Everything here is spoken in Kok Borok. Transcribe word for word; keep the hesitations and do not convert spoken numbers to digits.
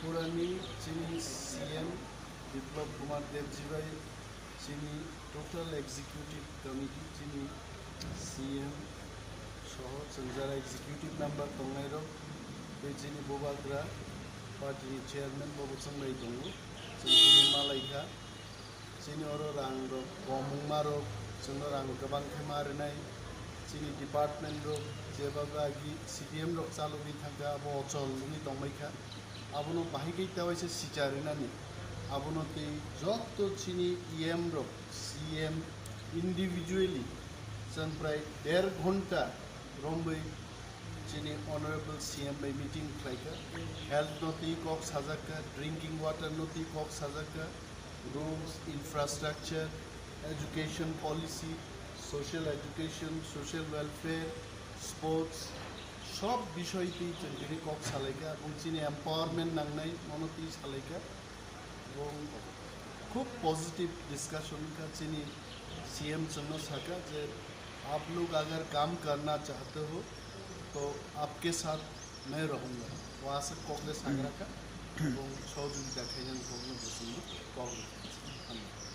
Purani chini C M Biplab Kumar Debji bai chini total executive committee chini C M soho chwng jara executive member tongnai rok tei chini Bubagra party ni chairman bo bwchwng bai tongo, chwng tini malaikha. Chini oro rang rok kom wngma rok, chwngno rang kwbang khe ma rwnai. Chini department rok jeba agi C D M rok chalogwi thangkha, abo ochol wngwi tongbaikha. Abono bahai khe ta waisa sicha rwnani. Abono tei joto chini E M rok, C M individually chwng prai der ghonta romwi chini honorable C M bai meeting khlaikha. Health no tei kok sajakha, drinking water no tei kok sajakha, roads, infrastructure, education policy, social education, social welfare, sports, sob bisoi tei chwng tini kok salaikha. Abong chini empowerment nangnai mono tei salaikha. Abong khub positive discussion wngkha chini C M chwngno sakha je, "Aap log agar kaam karna chahte ho, to aapke saath main rahunga." O aswk kok le sagra kha, abong sohojogita khainani kokno bo chwngno kok rwkha.